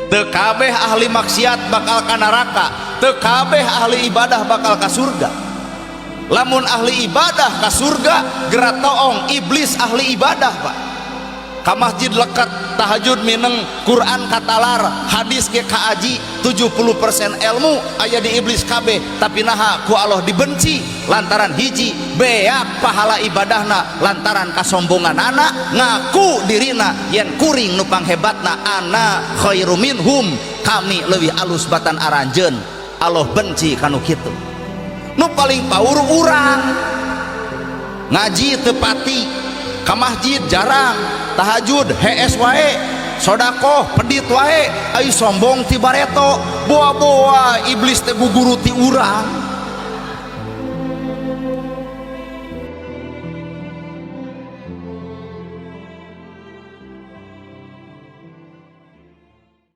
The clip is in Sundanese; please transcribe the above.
Teu kabeh ahli maksiat bakal ka neraka, teu kabeh ahli ibadah bakal ka surga. Lamun ahli ibadah ka surga, geura toong iblis ahli ibadah, Pak. Ka masjid leket, tahajud mineng, Quran katalar, hadis ge kaaji, 70% ilmu aya di iblis kabeh, tapi naha ku Allah dibenci? Lantaran hiji, beak pahala ibadahna lantaran kasombongan anak, ngaku dirina yen kuring nu panghebatna, ana khairu minhum, kami leuwih alus batan aranjeun. Allah benci kanu kitu. Nu paling paur urang ngaji teu pati, ka masjid jarang, tahajud hees wae, sodakoh pedit wae, ayo sombong ti bareto, boa-boa iblis teh guguru ti urang.